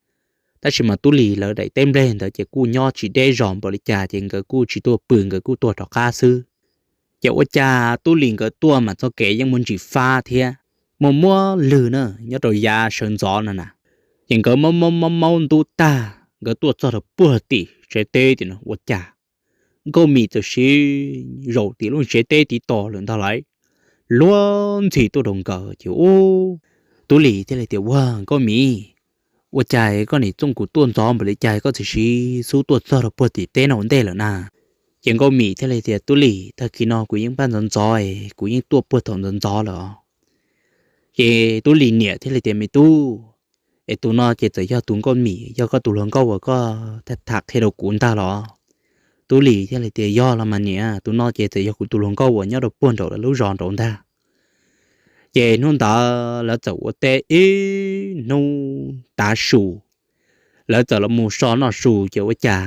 tab sis mas Tub Lis lawv daim teb nplej ntawd ces kuj nyob tsis deb zos npaum li cas ces nkawd kuj tsis tuaj pw, nkawd kuj tuaj rov qab xwb. Ces ua cas Tub Lis nkawd tuaj mas txoj kev yeej muaj ntsis fab thiab muaj muab lwg na, nyob rau yav sawv ntxov no na. Ces nkawd maub maub maub maub ntub tag, nkawd tuaj txog rau puag tim tsev teb tim no ua cas Nkauj Mim txawm siv zaum tim lub tsev teb tiv tos lawm ntag lauj. Luag ntxhi tuaj rau nkawd ces ub, Tub Lis thiaj li tias, Ua Nkauj Mim, ua cas koj nim txooj kuv tuaj ntxov npaum li cas koj txawm siv xub tuaj txog rau puag tim teb no ua ntej lawm na? Ces Nkauj Mim thiaj li tias, Tub Lis, tag kis no kuv yeej npaj ntxov ntxov, kuv yeej tuaj puag thaum ntxov ntxov lawm. Ces Tub Lis niam thiaj li tias, Me tub, es tus no ces txawm yog tus Nkauj Mim, yog koj tus hluas nkauj uas koj tham qhia rau kuv ntag los? Tub Lis thiaj li tias, Yog los mas niam, tus no ces txawm yog kuv tus hluas nkauj uas nyob rau puag nraum lawv lub zos nraud ntag. Ces hnub ntawd lawv txawm ua teb ib hnub tav su, lawv txawm los mus so noj su ces ua cas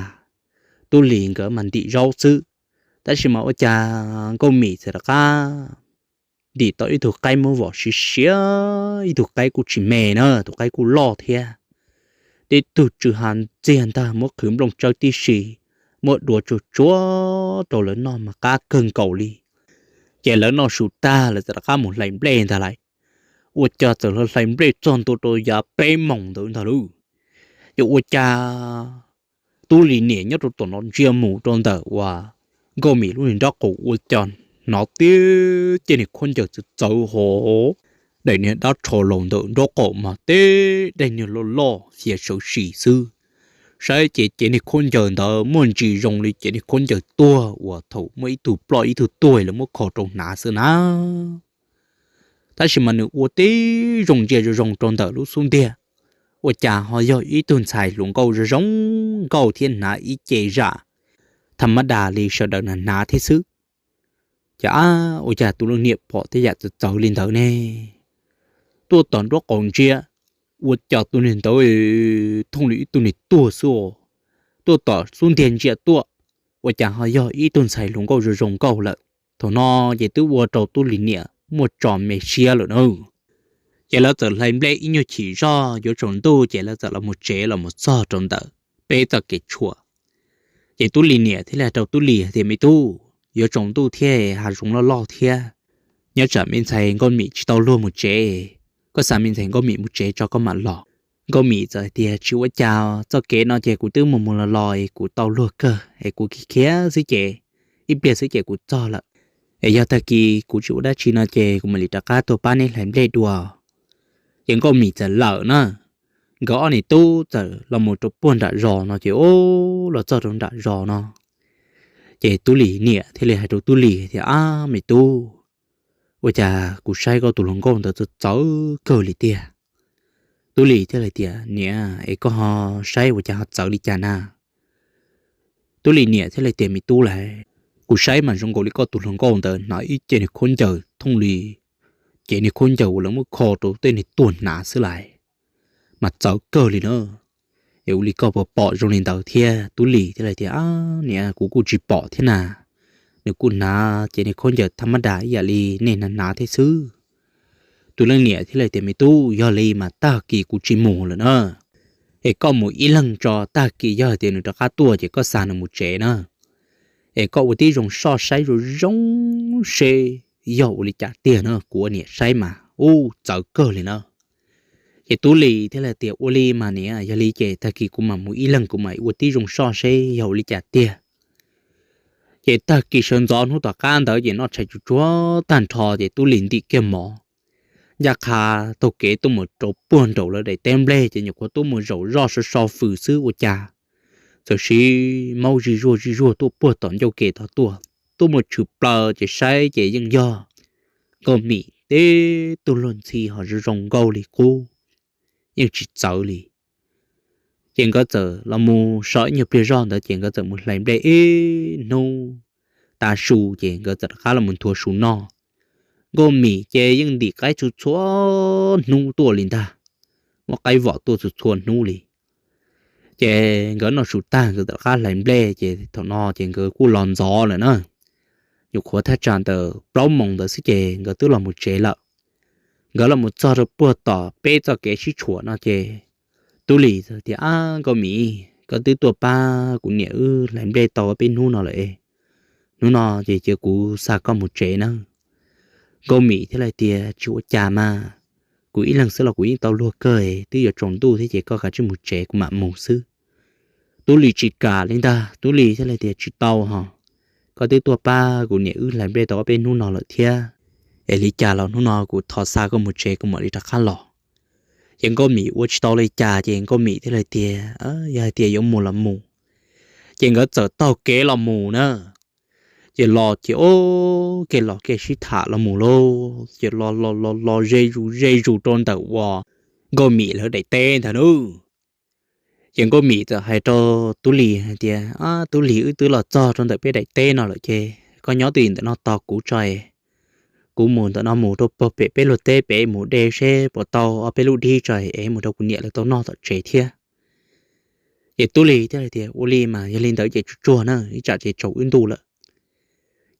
Tub Lis nkawd mas ntim zaub xwb, tab sis mas ua cas Nkauj Mim txawm rov qab ntim tau ib tug qaib muab vom siav siav, ib tug qaib kuj tsis me na, tus qaib kuj loj thiab. Tib tug tsw ha ntxiag ntag, muab qhwv nplooj tsawb tib si, muab dua tsuag tsuag rau lawv noj mas qab kawg nkaus li. Ces lawv noj su tag lawv txawm rov qab mus hlais nplej ntag lauj. Ua cas txawm hlais nplej txog ntua rau yav peb moos ntawd ntag lauj, ces ua cas Tub Lis niam nyob rau tom no ntsia mus rau ntawm uas Nkauj Mim lub niag nraub qaum ua cas hnov tib cev niag khaub ncaws txawv txawv hov, daim niag dab tsho laus ntawm nraub qaum mas tib daim niag loj loj xiav sawv sis xwb. Saib ces cev niag khaub ncaws ntawd muaj ntsis zoo li cev niag khaub ncaws tuag uas thaum muaj ib tug ploj ib tug tuag lawv muab kho rau hnav xwb na. Tab sis mas nws ua tib zoo ntsia zoo zoo rau ntawm lub xub ntiag, ua cas ho yog ib tug ntxhais hluas nkauj zoo zoo nkauj thiab hnav ib ce zam tham mab das li sawv daws hnav thiab xwb. Ces ab, ua cas tus leej niam pom tej yam txawv txawv li ntawd ne? Tuaj tom nraub qaum ntsia, ua cas tus niag ntawd thooj li ib tug niag tuag xwb os. Tuaj tom xub ntiag ntsia tuaj, ua cas ho yog ib tug ntxhais hluas nkauj zoo zoo nkauj lawm. Thaum no ces twb ua rau Tub Lis niam muaj tso me siab lawm na. Ces lawv txawm hlais nplej ib nyuag chim zog yuav tsaus ntuj ces lawv txawm los mus tsev los mus txog rau ntawm peb txoj kev tshuam. Ces Tub Lis niam thiaj li hais rau Tub Lis tias, Me tub, yuav tsaus ntuj thiab hav zoov loj loj thiab, nyob tsam me ntxhais Nkauj Mim tsis tau luag mus tsev, koj xa me ntxhais Nkauj Mim mus tsev tso koj mam los. Nkauj Mim txawm hais tias, Tsis ua cas, txoj kev no ces kuv twb mus mus los los es kuv tau luag kawg es kuv khiav khiav xwb ces ib pliag xwb ces kuv txog lawm. Es yog tag kis kuv tsis ua dab tsi no ces kuv mam li rov qab tuaj pab neb hlais nplej dua. Ces Nkauj Mim txawm lawm na, nkawd ob niam tub txawm los mus rau puag nram zos no ces ub, los txog rau nram zos no ces Tub Lis niam thiaj li hais rau Tub Lis tias, Ab me tub, ua cas kuv saib koj tus hluas nkauj ntawd txawv txawv kawg li tiag. Tub Lis thiaj li tias, Niam, es koj ho saib ua cas ho txawv li cas na? Tub Lis niam thiaj li tias, Me tub lauj, kuv saib mas zoo nkaus li koj tus hluas nkauj ntawd hnav ib ce niag khaub ncaws thooj li cev niag khaub ncaws uas lawv muab kho rau tej niag tuag hnav xwb lauj, mas txawv kawg li na. Es ua li koj puas pom zoo li ntawd thiab? Tub Lis thiaj li tias, Ab niam, kuv kuj tsis pom thiab na. Nws kuj hnav cev niag khaub ncaws tham mab das ib yam li nej hnav hnav thiab xwb. Tus leej niam thiaj li tias, Me tub, yog li mas tag kis kuv tsis mus lawm na. Es koj mus ib leeg tso, tag kis yog hais tias nws rov qab tuaj ces koj xa nws mus tsev na. Es koj ua tib zoo soj saib zoo zoo seb yog ua li cas tiag na, kuv ua niam saib mas ub txawv kawg li na. Ces Tub Lis thiaj li tias, Ua li mas niam, yog li ces tag kis kuv mam mus ib leeg kuv mam ua tib zoo soj seb yog ua li cas tiag. Ces tag kis sawv ntxov hnub tom qab ntawd ces noj tshais tsuag tsuag tag nrho ces Tub Lis ntim kiag mov ncaj qha taug kev tuaj mus rau puag nraum lawv daim teb nplej ces nyuam qhuav tuaj mus zaum zoj so so fws xwb ua cas txawm siv maub zij zuag zij zuag tuaj puag tom ncauj ke tod tuaj. Tuaj mus tshwm plaws ces saib ces yeej yog Nkauj Mim tib tug luag ntxhi ho zoo zoo nkauj li qub, yeej tsis txawv li. Ces nkawd txawm los mus so ib nyuag pliag zog ntawd ces nkawd txawm mus hlais nplej ib hnub tav su ces nkawd txawm rov qab los mus nthuav su noj. Nkauj Mim ces yeej ntim qaib txhua txhua hnub tuaj li ntag, muab qaib vom tuaj txhua txhua hnub li. Ces nkawd noj su tag nkawd txawm rov qab hlais nplej ces thaum no ces nkawd kuj los ntxov lawm na. Nyuam qhuav thaj tsam ntawm plaub moos ntawd xwb ces nkawd twb los mus tsev lawm. Nkawd los mus txog rau puag tom peb txoj kev sib tshuam no ces Tub Lis tias, Ab Nkauj Mim, koj twb tuaj pab kuv niam wb hlais nplej tau peb hnub no lawm es, hnub no ces cia kuv xa koj mus tsev nawb. Nkauj Mim thiaj li tias, Tsis ua cas mas, kuv ib leeg xwb los kuv yeej tau luag kawg, twb yuav tsaus ntuj thiab ces koj kav tsij mus tsev kuv mam mus xwb. Tub Lis tsis kam li ntag, Tub Lis thiaj li tias, Tsis tau hos, koj twb tuaj pab kuv niam wb hlais nplej tau ob peb hnub no lawm thiab, es li cas los hnub no kuv thov xa koj mus tsev kuv mam li rov qab los. Ces Nkauj Mim ua tsis tau li cas ces Nkauj Mim thiaj li tias, Yog hais tias yuav mus los mus. Ces nkawd txawm taug kev los mus na. Ces los ces ua ke los kev sib tham los mus lauj, ces los los los los ze zus ze zus rau ntawm uas Nkauj Mim lawv daim teb ntag nawb. Ces Nkauj Mim txawm hais rau Tub Lis hais tias, Tub Lis, wb twb los txog rau ntawm peb daim teb no lawm ces koj nyob twj ywm ntawm no tos kuv tso es kuv mus ntawm no mus rau pem peb luag teb pem mus de seb puas tau ob peb lub dib tso es mus rau kuv niam lawv tau noj tom tsev thiab. Ces Tub Lis thiaj li tias, Ua li mas yog li ntawd ces tsuag tsuag na, ib tsam ces tsaus wb ntuj lawm.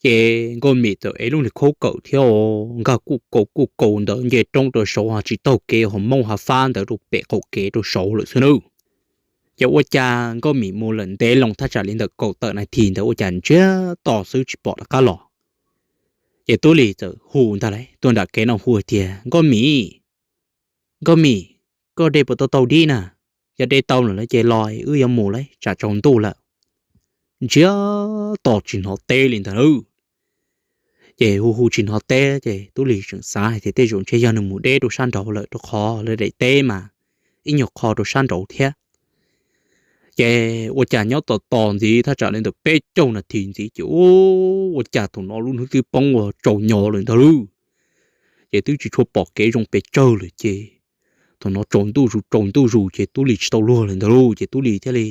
Ces Nkauj Mim txawm ev lub niag khaub kawm thiab nkag kuj kaus kuj kaus ntawd nce roob rau saud ho tsis taug kev ho mooj hav fab ntawd rau pem qaum kev rau saud lawm xwb nawb. Ces ua cas Nkauj Mim mus lawm ntev loo thaj tsam li ntawm kaum tawm nas this ntawd ua cas ntsiag to xwb tsis pom rov qab los. Ces Tub Lis txawm hu ntag lauj, tuaj nram kev no hu tias, Nkauj Mim, Nkauj Mim, koj de puas tau tau dib na? Yog de tau lawm ces los, wb yuav mus lawm, tsam tsaus ntuj lawm. Ntsiag to tsis hnov teb li ntag lauj. Ces hu hu tsis hnov teb ces Tub Lis tseem xav hais tias tej zaum ntshe yog nws mus deb rau sab nraud lawm rau qhov lawv daim teb mas ib nyuag qho rau sab nraud thiab. Ces ua cas nyob tos tos ntxiv thaj tsam li ntawm peb caug nas this ntxiv ces ua cas thaum no lub hnub twb poob ua tsaus nyo lawm ntag lauj. Ces twb tsis tshua pom kev zoo pes tsawg lawm ces thaum no tsaus ntuj zus tsaus ntuj zus ces Tub Lis tsis tau luag lawm ntag lauj. Ces Tub Lis thiaj li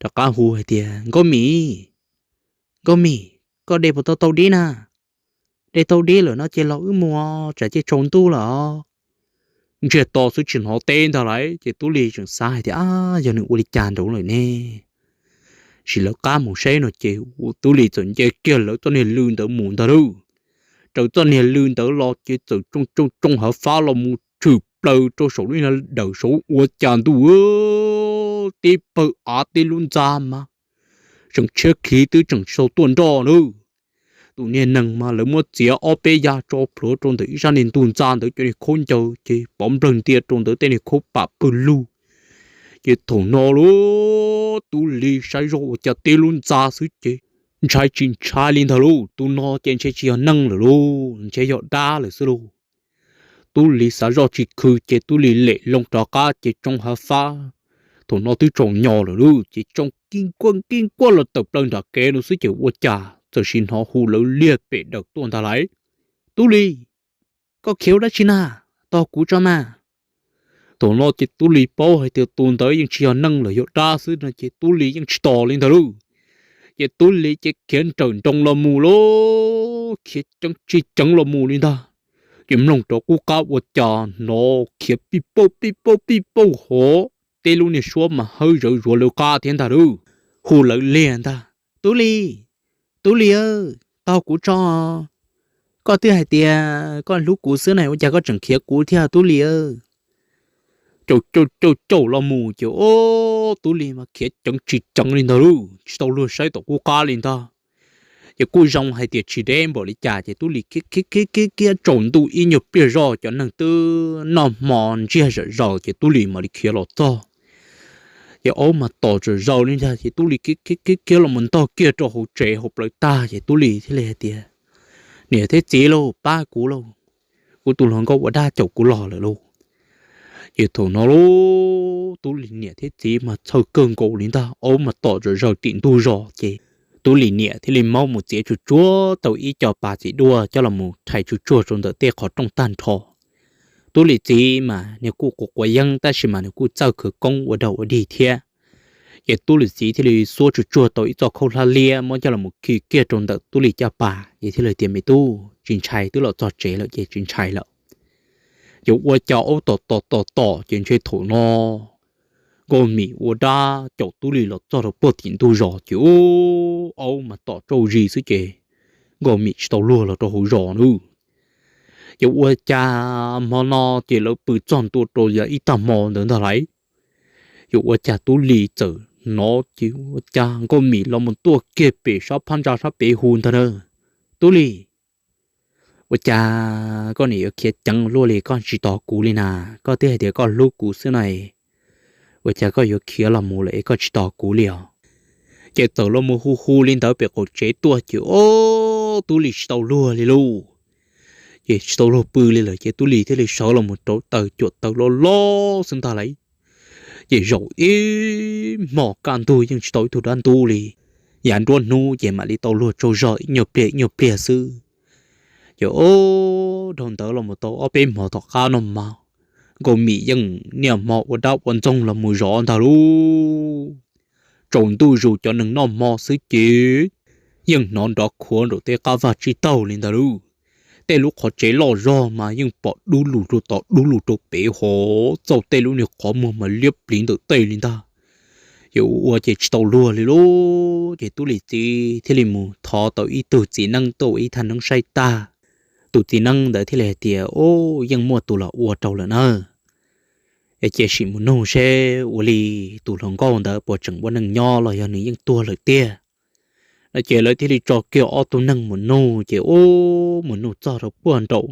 rov qab hu hais tias, Nkauj Mim, Nkauj Mim, koj de puas tau tau dib na? De tau dib lawm no ces los wb mus, tsam ces tsaus ntuj lawm. Ntsiag to xwb tsis hnov teb ntag lauj. Ces Tub Lis tseem xav hais tias, Ab, yog nws ua li cas nraud lawm ne? Sim lawv qab mus saib no ces Tub Lis txawm nce kiag lawv txoj niag lw ntawd mus ntag lauj. Raws txoj niag lw ntawd los ces txawm tsoo tsoo tsoo hav fab los mus tshwm plaws rau saum lub dawm saud ua cas ntuj tib pawg av tib lub ntxa mas tseem tshiab khiv twb tseem tsis tau tuaj nroj nawb. Tus niag neeg mas lawv muab txiav ob peb yam tso plhuav rau ntawm ib sab niag ntug ntxa ntawd cov niag khaub ncaws ces pov nplawg ntia rau ntawd tej niag khaub pam pawg lug. Ces thaum no lauj, Tub Lis saib zoj ua cas tib lub ntxa xwb ces ntshai tsis ntshai li ntag lauj. Tus no ces ntshe tsis yog neeg lawm lauj, ntshe yog dab lawm xwb lauj. Tub Lis xav zoj tsis khw ces Tub Lis lem loo rov qab ces tsoo hav fab. Thaum no twb tsaus nyo lawm lauj, ces tsoo kib kuaj kib kuaj los tawm plaws nram kev no xwb ces ua cas txawm sim hnov hu lawv liag pem dawm tuaj ntag lauj. Tub Lis, koj khiav ua dab tsi na? Tos kuv tso mas. Thaum no ces Tub Lis paub hais tias tus ntawd yeej tsis yog neeg lawm yog dab xwb no ces Tub Lis yeej tsis tos li ntag lauj. Ces Tub Lis ces khiav nrawm nroos los mus lauj, khiav ceev tsis ceev los mus li ntag. Ces mloog rov qub qab ua cas hnov khiav pij pauj pij pauj pij pauj hov, tib lub niag suab mas hawb zawv zuav lawv qab thiab ntag lauj. Hu lawv liag ntag, Tub Lis, Tub Lis, tos kuv tso. Koj twb hais tias koj hlub kuv xwb na, ua cas koj tseem khiav kuv thiab Tub Lis? Caum caum caum caum los mus ces Tub Lis mas khiav ceev tsis ceev li ntag lauj, tsis tau luag saib tom qub qab li ntag. Ces kuj zoo hais tias tsis deb npaum li cas ces Tub Lis khiav khiav khiav khiav tsaus ntuj ib nyuag pliag zoj cov neeg twb noj hmo ntsiag zam zaws ces Tub Lis mam li khiav los txog. Ces aub mas tom zam zaws li ntag ces Tub Lis khiav khiav khiav khiav los mus ntog kiag rau hauv tsev hauv plawv tag ces Tub Lis thiaj li hais tias, Niam thiab txiv lauj, pab kuv lauj, kuv tus hluas nkauj ua dab caum kuv los lawm lauj. Ces thaum no lauj, Tub Lis niam thiab txiv mas txhawj kawg nkaus li ntag, aub mas tom zam zaws tim ntug zos ces Tub Lis niam thiaj li maub mus txiav tsuag tsuag tau ib co pas txiv duaj coj los mus rhais tsuag tsuag rau ntawm tej qhov rooj tag nrho. Tub Lis txiv mas nws kuj quav quav yeeb tab sis mas nws kuj txawj khawv koob ua dog ua dig thiab. Ces Tub Lis txiv thiaj li xuab tsuag tsuag tau ib txoj khaub hlab liab muab coj los mus khi kiag rau ntawm Tub Lis caj pas ces thiaj li tias, Me tub, tsis ntshai, twb los txog tsev lawm ces tsis ntshai lawm. Ces ua cas aub tom tom tom tom ces ntshe thaum no Nkauj Mim ua dab caum Tub Lis los txog rau puag tim ntug zos ces aub mas tom tsauj zis xwb ces Nkauj Mim tsis tau luag los rau hauv zos nawb. Ces ua cas hmo no ces lawv pw txog ntua rau yav ib tag hmo ntawd ntag lauj. Ces ua cas Tub Lis txawm hnov ces ua cas Nkauj Mim los mus tuaj kiag pem sab phab ntsa sab pem hu ntag na, Tub Lis, ua cas koj niam yuav khiav ceev luaj li, koj tsis tos kuv li na? Koj twb hais tias koj hlub kuv xwb na. Ua cas koj yuav khiav los mus lawm es koj tsis tos kuv li os? Ces txawm los mus hu hu li ntawd pem qaum tsev tuaj ces ob tub lis tsis tau luag li lauj. Ces tsis tau luag pw li lawm ces tub lis thiaj li sawv los mus rauv taws cuam taws loj loj xwb ntag lauj. Ces zaum ib hmos kaj ntug yeej tsis tau ib tug dab ntub li. Yav nruab hnub ces mam li tau luag tsaug zog ib nyuag pliag ib nyuag pliag xwb. Ces ob dhau ntawd los mus tau ob peb hmo tom qab no mas Nkauj Mim yeej niaj hmo ua dab ua ntxoog los mus zov ntag lauj. Tsaus ntuj zus cov neeg noj hmo xwb ces yeej hnov nrov khuav nraum tej qab vaj tsib taug li ntag lauj. Tej lub qhov tsev loj zog mas yeej pom dub lug rau tod dub lug rau pem hov txauj tej lub niag qhov muag mas liab pliv ntawm tej li ntag. Ces ua ua ces tsis tau luag li lauj ces tub lis txiv thiaj li mus thov tau ib tug txiv neeb tuaj ua ib thaj neeb saib tag. Tus txiv neeb ntawd thiaj li hais tias, Ub, yeej muaj tus los ua rau lawm na. Cia sim mus nug seb ua li tus hluas nkauj ntawd puas tseem ua neej nyob los yog nws yeej tuag lawm tiag. No ces lawv thiaj li tso kiag ob tug neeg mus nug ces ub mus nug txog rau puag nraum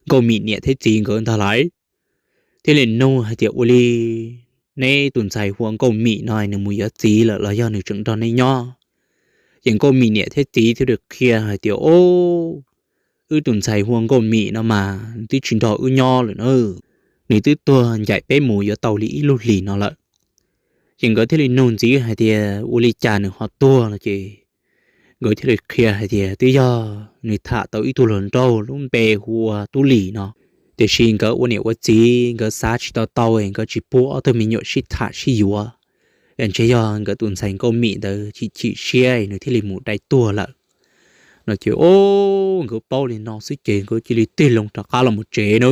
Nkauj Mim niam thiab txiv nkawd ntag lauj. Thiaj li nug hais tias, Ua li neb tus ntxhais hu ua Nkauj Mim no nws mus yuav txiv lawm los yog nws tseem nrog nej nyob? Ces Nkauj Mim niam thiab txiv thiaj li qhia hais tias, Ub, wb tus ntxhais hu ua Nkauj Mim no mas nws twb tsis nrog wb nyob lawm na. Nws twb tuag ncaim peb mus yuav tau li ib lub hlis no lawm. Ces nkawd thiaj li nug ntxiv hais tias, Ua li cas nws ho tuag no? Ces nkawd thiaj li qhia hais tias twb yog nws tham tau ib tug hluas nraug lub npe hu ua Tub Lis no. Tiam sis nkawd ua niam ua txiv nkawd xav tsis tau tau es nkawd tsis pub ob tug me nyuam sib tham sib yuav. Ntshe yog nkawd tus ntxhais Nkauj Mim ntawd chim chim siab nws thiaj li mus dai tuag lawm. No ces ub, nkawd paub li no xwb ces nkawd cia li tig loo rov qab los mus tsev na.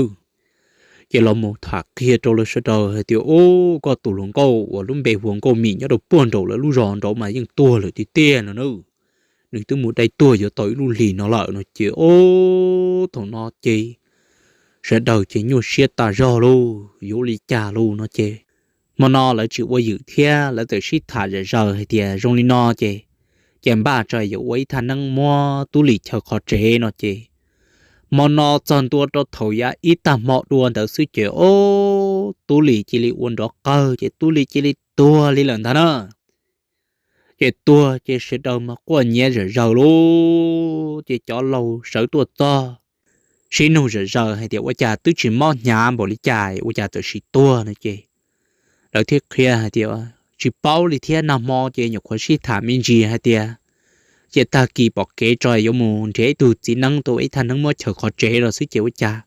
Ces los mus tham qhia rau lawv sawv daws hais tias, Ub, koj tus hluas nkauj uas lub npe hu ua Nkauj Mim nyob rau puag nraum lawv lub zos nraud mas yeej tuag lawm tiag tiag no na. Nws twb mus dai tuag yuav tau ib lub hlis no lawm no ces ub, thaum no ces sawv daws ces nyuaj siab tas zog lauj, yuav ua li cas lauj no ces hmo no lawv tsis ua ywm thiab lawv txawm sib tham zom zaws hais tias zoo li no ces, ces npaj tso yuav ua ib thaj neeb muab Tub Lis chaw qhov tsev no ces hmo no txog ntua rau thaum yav ib tag hmo dua ntawd xwb ces ub, Tub Lis cia li ua nrov qawg ces Tub Lis cia li tuag li lawm ntag na. Ces tuag ces sawv daws mas quaj nyiav zom zaws lauj, ces cov laus sawv tuaj txog sib nug zom zaws hais tias ua cas twb tsis mob hnyav npaum li cas ua cas txawm sim tuag no ces lawv thiaj qhia hais tias tsis paub li thiab, nag hmo ces nyuam qhuav sib tham me ntsis hais tias cia tag kis pom kev tso yuav mus nrhiav ib tug txiv neeb tuaj ua ib thaj neeb muab chaw qhov tsev los xwb ces ua cas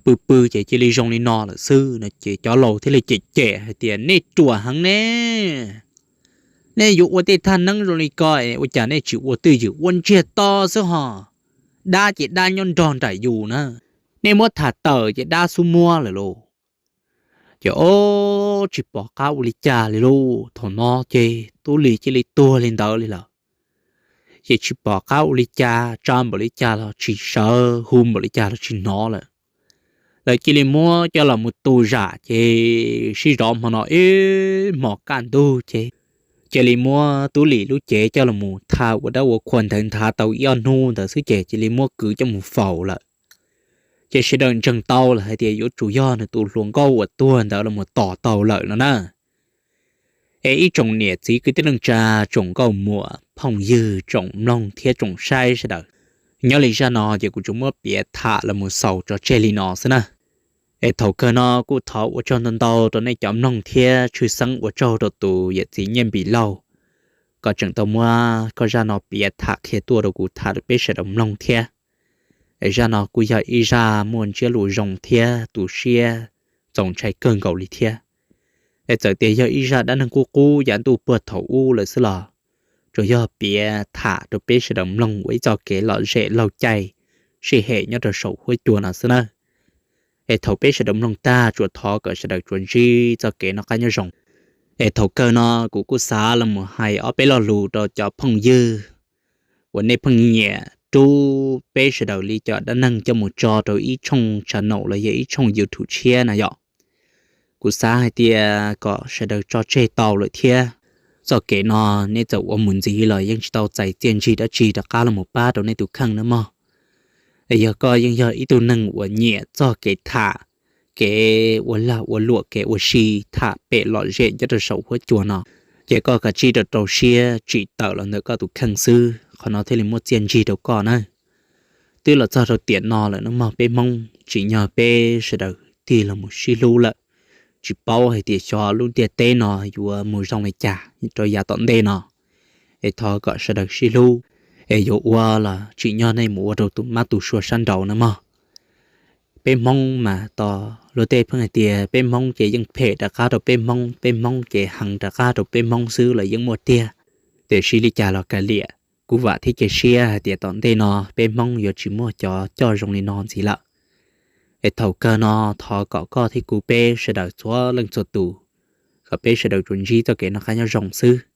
pw pw ces cia li zoo li no lawm xwb no ces cov laus thiaj li cem cem hais tias nej ruam heev ne, nej yuav ua tej thaj neeb zoo li ko ua cas nej tsis ua twj ywm, ua ntsiag to xwb ho. Dab ces dab nyob nrog nraim yus na, nej muab tham tawm ces dab xub muab lawm lauj. Ces ob tsis pom qab ua li cas li lauj, thaum no ces Tub Lis cia li tuag li ntawd li lawm. Ces tsis pom qab ua li cas, tsa npaum li cas los tsis sawv, hu npaum li cas los tsis hnov lawm. Lawv cia li muab coj los mus tu zam ces sib zov hmo no ib hmos kaj ntug ces cia li muab Tub Lis lub cev coj los mus tha ua dab ua qhua nthawv nthav tau ib ob hnub ntawd xwb ces cia li muab kwv coj mus faus lawm. Ces sawv daws ntseeg tau lawm hais tias yuav tsum yog nws tus hluas nkauj uas tuag ntawd los mus tom tau lawm no na. Es ib tsoom niam txiv kwv tij neej tsa, tsoom nkauj muam phooj ywg tsoom mloog thiab tsoom saib sawv daws, nyob li zaj no ces kuv tsuas muab piav tham los mus xaus tso tseg li no xwb na. Es thaum kawg no kuj thov ua tsaug ntau ntau rau nej cov mloog thiab tshwj xeeb ua tsaug rau tus yawm txiv Nyiaj Npis Lauj, koj tseem tau muab koj zaj no piav tham qhia tuaj rau kuv tham rau peb sawv daws mloog thiab. Es zaj no kuj yog ib zaj muaj ntsiab lus zoo thiab tu siab txaus ntshai kawg nkaus li thiab. Es txawm tias yog ib zaj dab neeg qub qub yav ntuj puag thaum ub lawm xwb los tsuas yog piav tham rau peb sawv daws mloog ua ib txoj kev lom zem laug caij sij hem nyob rau saum huab cua no xwb na. Es thaum peb sawv daws mloog tag tsuas thov kom sawv daws tsuas ntsib txoj kev noj qab nyob zoo. Es thaum kawg no kuv kuj xav los mus hais ob peb lo lus rau cov phooj ywg uas nej pheej nyiam rub peb sawv daws li cov dab neeg coj mus tso rau ib tshooj channel los yog ib tshooj YouTube tshiab na yom. Kuv xav hais tias kom sawv daws tso tseg tau lawm thiab. Txoj kev no nej txawm ua mus ntxiv los yeej tsis tau txais txiaj ntsig dab tsi rov qab los mus pab rau nej tus kheej na mog. Es yog koj yeej yog ib tug neeg uas nyiam txoj kev tham, kev ua lag ua luam, kev ua si tham pem lom zem nyob rau saum huab cua no, ces koj kav tsij rau rau siab tsim tawm los ntawm koj tus kheej xwb, qhov no thiaj li muaj txiaj ntsig rau koj na. Twb los txog rau tiam no lawm no mog, peb Hmoob tsim nyog peb sawv daws tig los mus sib hlub lawm. Tsis paub hais tias xyov lub ntiaj teb no yuav mus zoo li cas rau yav tom ntej no, es thov kom sawv daws sib hlub, es yuav ua los tsim nyog nej mus ua rau tus mab tus sua sab nraud na mog. Peb Hmoob mas tos luag tej pheej hais tias peb Hmoob ces yeej phem rov qab rau peb Hmoob, peb Hmoob ces heev rov qab rau peb Hmoob xwb los yeej muaj tiag. Tiam sis li cas los kav liam, kuv vam thiab cia siab hais tias tom ntej no peb Hmoob yuav tsis muaj cov coj zoo li no ntxiv lawm. Es thaum kawg no thov kom koj thiab kuv peb sawv daws txhua leej txhua tus, kom peb sawv daws tsuas ntsib txoj kev noj qab nyob zoo xwb.